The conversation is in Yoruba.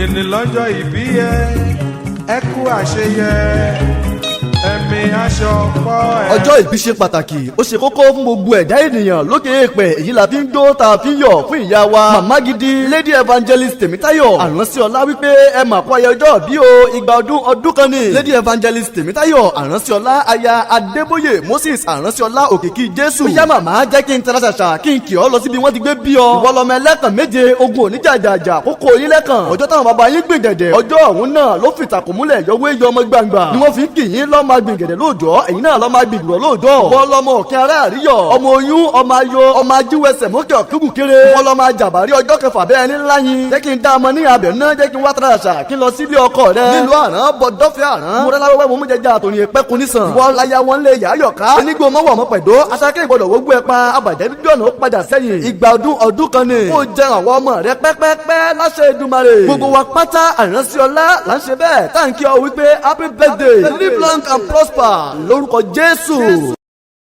Èní lọ́jọ́ ìbí yẹ, ẹ kú àṣeyẹ, ẹ̀mí aṣọ pọ̀ ẹ̀. Ọjọ́ ìbí ṣe pàtàkì, ó ṣe kókó fún gbogbo ẹ̀dá ènìyàn lókè èèpẹ̀. Èyí la fi ń jó tá a fi ń yọ̀ fún ìyá wa, màmá gidi, Lady Evangelist Tèmítáyọ̀ Àránsíọlá, wípé ẹ mà kó ayẹyẹ ọjọ́ bí o, 200 ọdún, ọdún kan ni. Lady Evangelist Tèmítáyọ̀ Àránsíọlá, aya Adébóyè Moses Àránsíọlá Òkìkí Jésù. Ó yá màmá, jẹ́ kí n tara ṣàṣà kí n kì ọ́ lọ síbi wọ́n ti gbé bí ọ. Ìwọ lọmọ ẹlẹ́kàn méje, ogun oníjàjàjà kókó yín lẹ́kàn. Ọjọ́ táwọn bàbá yín gbìn gẹ̀dẹ̀, ọjọ́ ọ̀hún náà ló fìtàkùn múlẹ̀ yọwé yọ ọmọ gbangba ni wọ́n fi ń kì yín lọ́mọ agbìngẹ̀dẹ̀ lóòjọ́. Ẹ̀yin náà lọ́mọ agbìngbọ̀ lóòjọ́. Ìwọ lọmọ òkè ará àríyọ̀, ọmọ oyún, ọmọ ayọ̀, ọmọ ajíwẹsẹ̀ mọ́kẹ́ ọ̀kígùn kéré. Ìwọ lọmọ ajàbárí ọjọ́ kẹfà bẹ́ẹ̀ ní láyìn. Jẹ́ kí n dá ọmọ ní abẹ náà, jẹ́ kí n wá tara àṣà kí n lọ sílé ọkọ rẹ nílùú Àrán bọ̀dọ́fẹ́ Àrán. Múrẹ́láwẹ́wẹ́ mo mú jẹjẹ àtòní ẹ̀pẹ́kun nísàn. Ìwọ láya wọn lé yàáyọ̀ká onígbò mọ́wọ́ ọmọ pẹ̀dó aṣáké ìgbọ́dọ̀ wógbó ẹ pa abàjẹ́ dúdú ọ̀nà ó padà sẹ́yìn. 200 ọdún, ọdún kan ni. Kó jẹ àwọn ọmọ rẹ pẹ́pẹ́pẹ́ láṣẹ Èdùmàrè. Gbogbo wa pátá Àránṣẹ́ọlá là ń ṣe bẹ́ẹ̀ tá à ń kí ọ wípé happy birthday, live long and prosper lórúkọ Jésù.